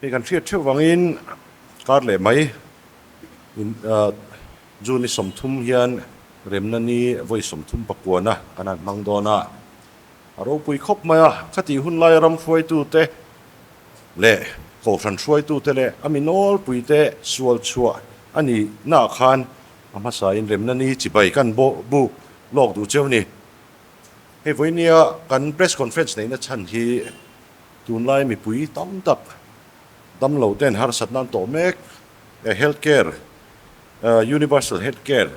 Hei kan hriat theuh vangin kar leh mai in June ni 30 hian remna ni vawi 39 na kan han hmang dawn a, a ropui khawp mai a, khatih hun laia ram hruaitute leh kohhran hruaitute leh a mi nawlpuite sual chhuah a nih naah khan a hmasain remna ni chibai kan buk lawk duh cheu ni. Hei vawinia kan press conference neihna chhan hi tunlai mipui tam tak damlo ten harsatna an tawh mek, health care, universal health care,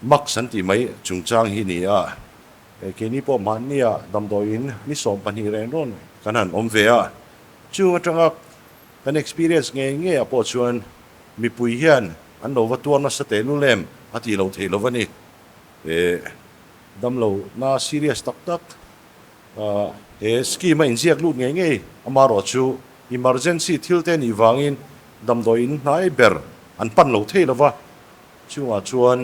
max an tih mai chungchang hi ni a, keini pawh mahnia damdawiin ni 12 reng rawn kan han awm ve a, chung atanga kan experience ngei ngei ah pawh chuan mipui hian an lo va tuar nasa tehlul em a tih loh theih lo a ni. Damlo na serious tak tak he scheme a inziak lut ngei ngei amarawh chu emergency thil te nih vangin damdawiin hnai ber an pan lo thei lova, chungah chuan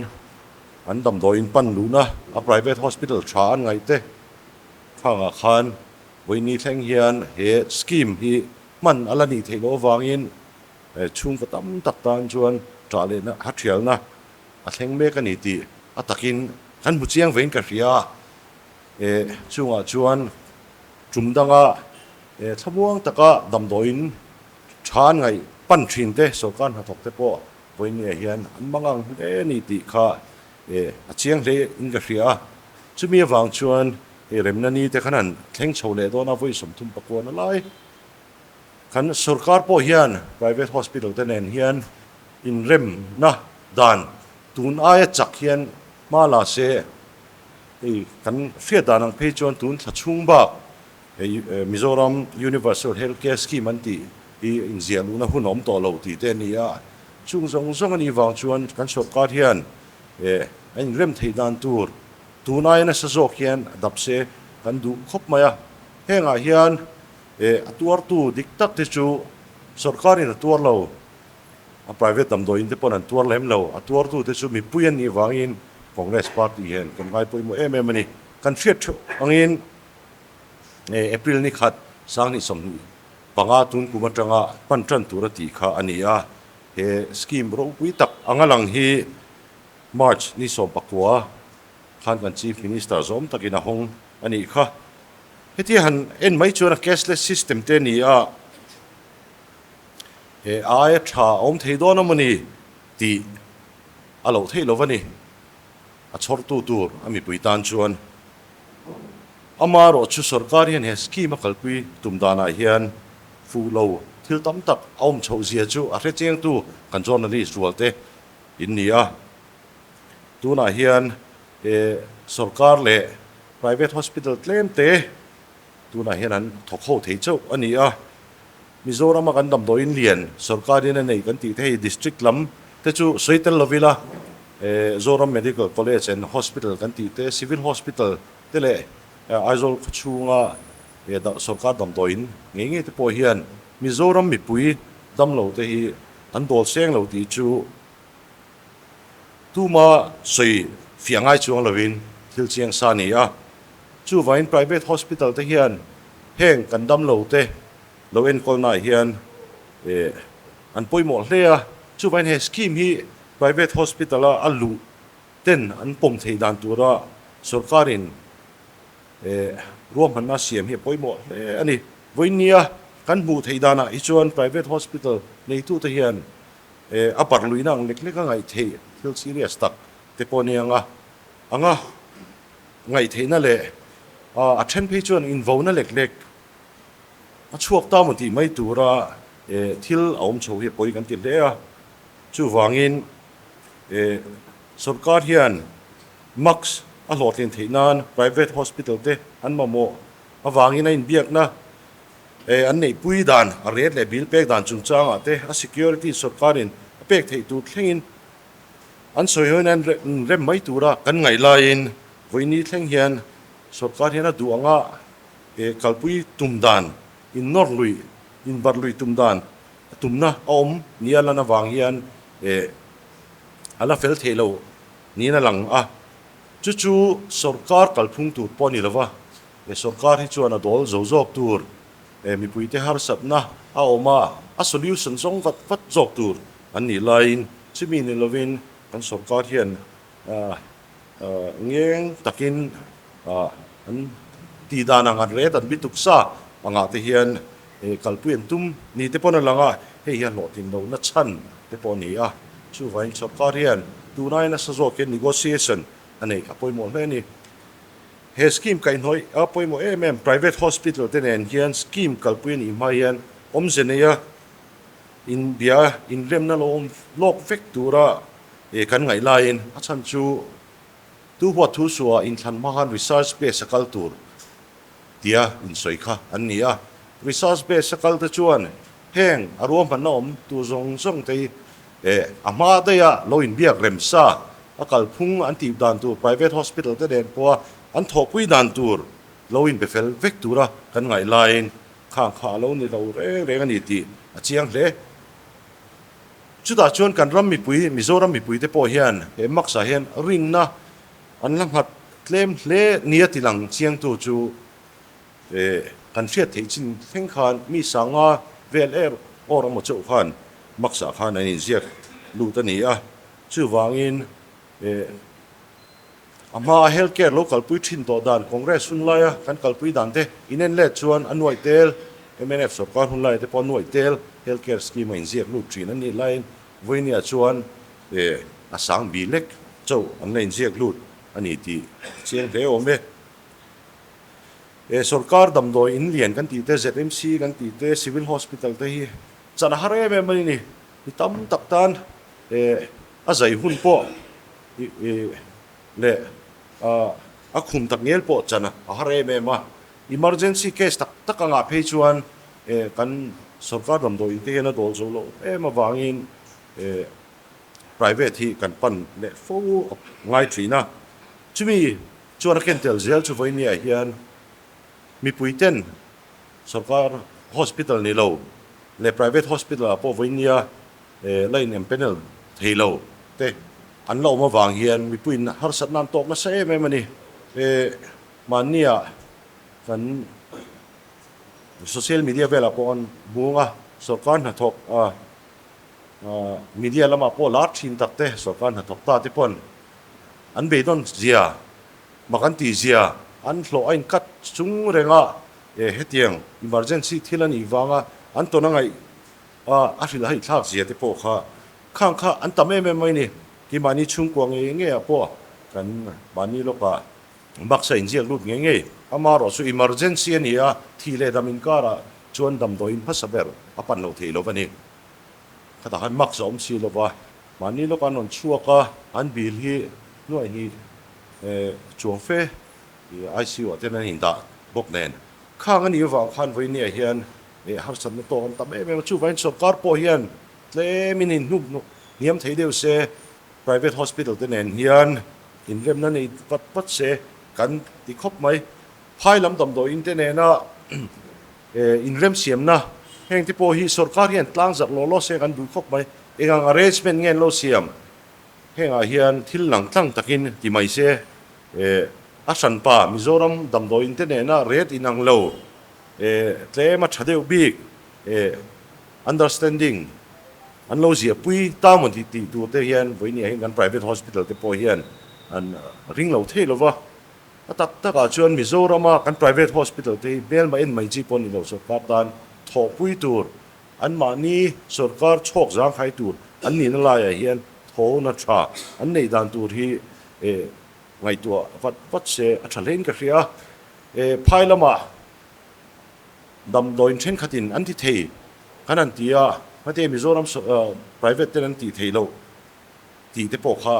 an damdawiin pan luhna a private hospital tha an ngaih te khangah khan vawiini thleng hian he scheme hi hman a la nih theih loh avangin chhungkaw tam tak tan chuan tah lehna a thialna a thleng mek a ni tih a takin kan hmu chiang vein ka hria a, chungah chuan tum danga thlamuang taka damdawiin tha an ngaih pan thin te sorkar hnathawk te pawh vawinia hian an mang ang hle a ni tih kha a chiang hle in ka hria a, chumi avang chuan hei remna ni te khan han thleng chho leh dawn a vawi 39 na lai kan sorkar pawh hian private hospital te nen hian inremna dan tun aia chak hian hma la se hei kan hriat dan ang phei chuan tun thla chhung bak hei Mizoram Universal Health Care Scheme an tih hi inziah luhna hun a awm tawh lo tih te a ni a, chung zawng zawng a nih vang chuan kan sorkar hian a inrem theih dan tur tun aia nasa zawk hian a dap se kan duh khawp mai a, hengah hian a tuartu dik tak te chu sorkarin a tuar lo. A private damdawiin te pawn an tuar lem lo, a tuartu te chu mipui an nih vangin Congress party hian kan ngai pawimawh em em a ni. Kan hriat theuh angin April ni khat 2025 tun kum atanga hman tan tur a tih kha a ni a, he scheme ropui tak anga lang hi March ni 19 khan kan Chief Minister zawm takin a hawng a nih kha. Hetia han en mai chuan a cashless system te a ni a. He aia tha a awm thei dawn a mawni tih a loh theih lo a ni. A chhawrtu tur a mipui tan chuan amaherawh chu sorkar hian he scheme a kalpui tum danah hian fuh lo thil tam tak a awm chhoh zia chu a hrechiangtu kan journalist rual te in ni a. Tunah hian he sorkar leh private hospital tlem te tunah hian an thawk ho thei chauh a ni a. Mizorama kan damdawiin lian sorkarin a nei kan tih te hei district lam te chu sawi tel lo ila, Zoram Medical College and Hospital kan tih te, Civil Hospital te leh Aizawl khawchhunga sorkar damdawiin ngei ngei te pawh hian Mizoram mipui damlo te hi an dawl seng lo tih chu tuma sawi fiah ngai chuang lovin thil chiang sa a ni a. Chuvangin private hospital te hian heng kan damlo te lo enkawlnaah hian an pawimawh hle a, chuvangin he scheme hi private hospital a a luh ten an pawm theih dan tura sorkarin ruahmanna siam hi a pawimawh hle a ni. Vawinia kan hmuh theih danah hi chuan private hospital neitute hian a barluihna ang lek lek a ngaih theih thil serious tak te pawh a ni ang a, anga ngaihtheihna leh a then phei chuan invona lek lek a chhuak ta maw tih mai tura thil a awm chho hi a pawi kan ti hle a. Chuvangin sorkar hian mask a hlawhtlin theih nan private hospital te an mamawh avangin a inbiakna an neihpui dan a ret leh bill pek dan chungchangah te a security sorkarin a pek theih tur thlengin an sawi hawiin an rem mai tura kan ngaih laiin vawiini thleng hian sorkar hian a duh anga kalpui tum dan, innawr lui, inbarh lui tum dan a tumna a awm nia lan avang hian a la fel thei lo niin a lang a. Chu chu sorkar kalphung tur pawh a ni lova, sorkar hi chuan a dawl zo zawk tur mipuite harsatna a awm a, a solution zawng vat vat zawk tur an nih laiin chumi ni lovin kan sorkar hian ngeng takin an tih dan ang an ret an bituk sa angah te hian kalpui an tum ni te pawn a lang a, hei hi a hlawhtlin lohna chhan te pawh a ni a, chuvangin sorkar hian tunai nasa zawkin negotiation a neih a pawimawh hle a ni. He scheme kaihhnawih a pawimawh em em private hospital te nen hian scheme kalpui a nih hma hian awmze neia inbia inremna lo awm lawk vek tura kan ngaih laiin a chhan chu tu huat thu suah inthlan hma khan research base a kal tur tia insawi kha an ni a. Research base a kal te chuan heng a ruahmanna awm tur zawng zawng te hi a hma daiha lo inbiak rem sa a kalphung an tih dan tur private hospital te nen pawha an thawhpui dan tur lo inbe fel vek tura kan ngaih laiin khang kha a lo ni lo reng reng a ni tih a chiang hle. Chutah chuan kan ram mipui, Mizoram mipui te pawh hian he Max-ah hian rinna an la nghat tlem hle nia ti lang chiangtu chu kan hriat theih chin thleng khan mi sanga vel er awr emaw chauh khan Max-ah khan an inziak lut a ni a. Chuvangin a hmaa health care lo kalpui thin tawh dan Congress hun laia kan kalpui dan te inen let chuan a nuaih tel, mnf sorkar hun laia te pawh a nuaih tel health care scheme a inziak lut thin a nih laiin vawinia chuan a sang bi lek chauh an la inziak lut a ni tih a chiang hle awm e. Sorkar damdawi in lian kan tih te, ZMC kan tih te, Civil Hospital te hi chan a har em em a ni. Mi tam tak tan a zai hun pawh leh a khum tak ngel pawh chan a har em em a. Emergency case tak tak angah phei chuan kan sorkar damdawiin te hian a dawl zo loh em avangin private hi kan pan leh fo ngai thin a. Chumi chuan a ken tel zel chu vawinia hian mipui ten sorkar hospital ni lo leh private hospital ah pawh vawinia la in empanel thei lo te an la awm avang hian mipuiin harsatna an tawk nasa em em a ni. Mahnia kan social media velah pawh an hmung a, sorkar hnathawk media lamah pawh lar thin tak te sorkar hnathawk ta te pawn an beidawn zia mak an tih zia an hlawh a inkat chung reng a, hetiang emergency thil a nih vanga an tawn a ngaih A, a hrilh haih thlak zia te pawh kha khang kha an tam em em mai ni. Keimahni chhungkua ngei ngei ah pawh kan mahni lawkah baksa inziak lut ngei ngei. Amaherawh chu emergency a ni a, thih leh dam inkarah chuan damdawiin hmasa ber a pan lo thei lo va ni. Khatah khan mask a awm si lo va, mahni lawkah an rawn chhuak a, an bill hi hnuai hnih chuang fe ICU ah ten an indah bawk nen. Khang a nih avang khan vawinia hian harsatna tawk an tam em em a, chuvangin sorkar pawh hian tlemin inhnup hniam thei deuh se, private hospital te nen hian inremna nei vat vat se kan ti khawp mai. Phai lam damdawiin te nena inremsiamna heng te pawh hi sorkar hian tlang zarh law law se kan duh khawp mai. Eng ang arrangement nge an lo siam? Hengah hian thil lang tlang takin ti mai se, a hranpa Mizoram damdawiin te nena rate inang lo Tlem a tha deuh bik understanding an lo ziah pui ta maw tih tih tur te hian vawinia hian kan private hospital te pawh hian an ring lo thei lo va. A tak takah chuan Mizorama kan private hospital te hi hmelma en mai chi pawh ni lo sorkar tan thawhpui tur anmahni sorkar chhawk zangkhai tur an nihna laiah hian thawhna tha an neih dan tur hi ngaihtuah vat vat se a tha hlein ka hria. Phai lamah damdawiin thenkhatin an ti thei kan han ti a, hmate Mizoram private ten an tih theih loh tih te pawh kha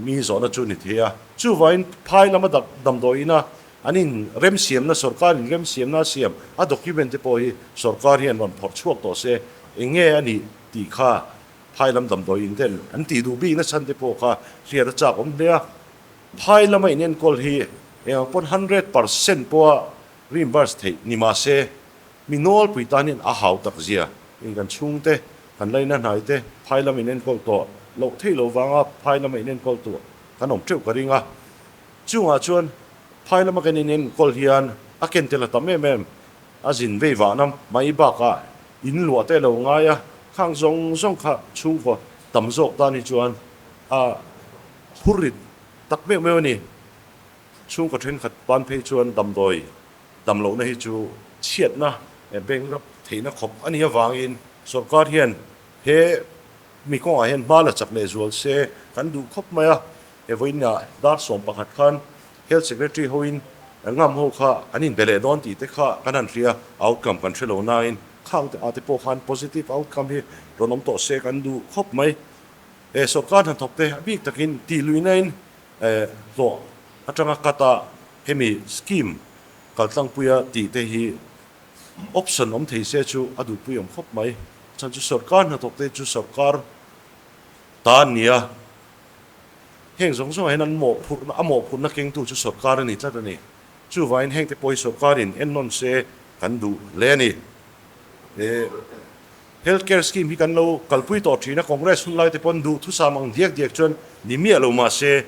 mi zawhna chu a ni thei a. Chuvangin phai lama damdawiina an in remsiamna, sorkar in remsiamna a siam a document te pawh hi sorkar hian rawn phawrh chhuak tawh se, eng nge a nih tih kha phai lam damdawiin ten an tih duh bikna chhan te pawh kha hriat a chak awm hle a. Phai lama inenkawl hi eng ang pawn 100% pawha reimburse theih ni mah se, mi nawlpui tan hian a hau tak zia in kan chhungte, kan laina hnai te phai lama inenkawl tawh loh theih loh vanga phai lama inenkawl tur kan awm teuh ka ring a. Chungah chuan phai lama kan inenkawl hian a ken tel a tam em em, a zin vei vahna mai bakah. In luah te lo ngai a, khang zawng zawng kha chhungkaw tam zawk tan hi chuan a phur rit tak meuh meuh a ni. Chhungkaw thenkhat tan phei chuan damdawi dam lohna hi chu chhiatna beng rap theihna khawp a nih avangin sorkar hian he mi kawngah hian hma la chak leh zual se kan duh khawp mai a. He vawiinah dar 11 khan Health Secretary hoin ngam ho kha an inbe leh dawn tih te kha kan han hria, outcome kan hre lo nain khang te ah te pawh khan positive outcome hi rawn awm tawh se kan duh khawp mai. He sorkar hnathawk te a bik takin tih luihna in hlawh atanga cut a hemi scheme kaltlangpuia tih te hi option awm thei se chu a duhpui awm khawp mai. Chhan chu sorkar hnathawk te chu sorkar ta an ni a. Heng zawng zawngah hian an mawhphurhna, a mawhphurhna kengtu chu sorkar a ni tlat a ni. Chuvangin hengte pawh hi sorkarin ennawn se kan duh hle a ni. He Health Care Scheme hi kan lo kalpui tawh thin a, Congress hun laite pawn duhthusam ang diak diak chuan ni miah lo mah se,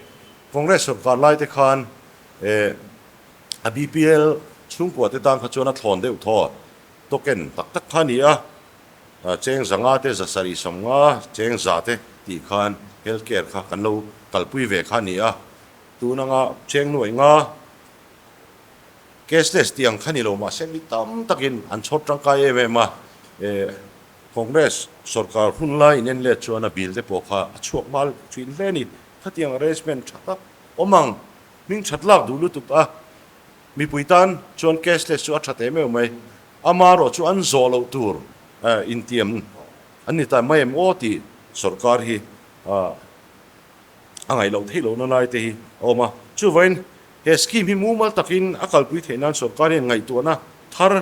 Congress sorkar laite khan a BPL chhungkua te tan kha chuan a thlawn deuh thaw token tak tak kha a ni a. Cheng zanga te, 750, cheng za te tih khan health care kha kan lo kalpui ve kha a ni a. Tun anga cheng nuaih nga cashless tih ang kha ni lo mahse mi tam takin an chhawr tangkai em em a. Congress sorkar hun lai inen let chuan a bill te pawh kha a chhuak nghal thin hle a ni. Khatiang arrangement tha tak awm ang, hming that lak duh lutuk a. Mipui tan chuan cashless chu a tha teh meuh mai. Amaherawh chu an zawh loh tur intiam an ni ta mai em aw tih sorkar hi a ngaih loh theih lohna lai te hi a awm a. Chuvangin he scheme hi mumal takin a kalpui theih nan sorkar hian ngaihtuahna thar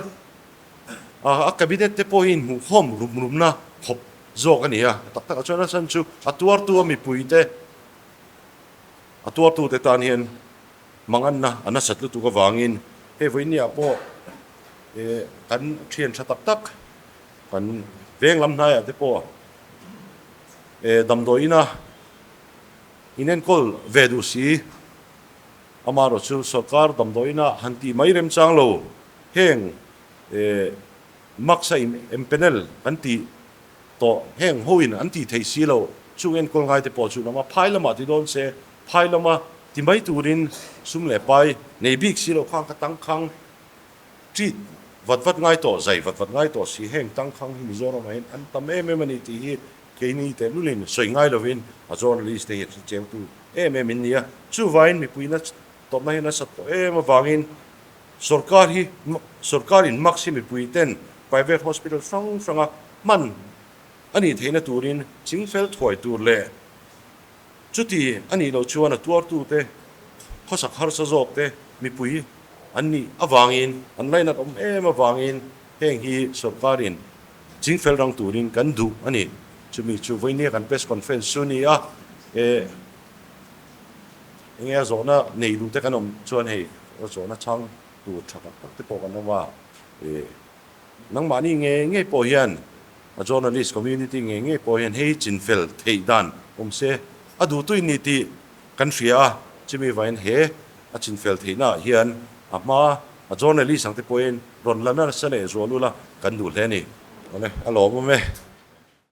a cabinet te pawh hi inhmuhkhawm rum rumna khawp zawk a ni a. Tak takah chuan a chhan chu a tuartu a mipuite a tuartute tan hian Manganna a nasat lutuk avangin hei vawinia pawh kan thian tha tak tak kan veng lam hnaiah te pawh damdawiina inenkawl ve duh si. Amaherawh chu sorkar damdawiina han tih mai remchang lo heng mask a empanel kan tih tawh heng hoin an tih theih si lo chung enkawl ngai te pawh chu lama phai lamah ti dawn se phai lama ti mai turin sum leh pai nei bik si lo khang ka tangkhang treat vat vat ngai tawh zai vat vat ngai tawh si heng tangkhang hi Mizoramah hian an tam em em a ni tih hi keini tehlulin sawi ngai lovin a journalist te hi a hrichengtu em em in ni a chuvain mipuina tawpna hian a sat tawh em avangin Sorkar hi sorkar in max hi mipui ten private hospital hrang hranga hman a nih theihna turin chingfel thuai tur leh chuti a nih loh chuan a tuartute khawsak harsa zawk te mipui an nih avangin an lainat awm em avangin heng hi sorkar in chingfel rang turin kan duh a ni. Chumi chu vawinia kan press conference chu a ni a, eh. Enge a zawhna nei duh te kan awm chuan hei a zawhna chhang tur tha tak tak te pawh kan awm a, ih nangmahni ngei ngei pawh hian a journalist community ngei ngei pawh hian hei chinfel theih dan awm se a duhtui ni tih kan hria a, chumi vangin he a chinfel theihna ah hian a hma a journalist ang te pawhin rawn la nasa leh zual ula kan duh hle a ni. Awle a lawmawm e.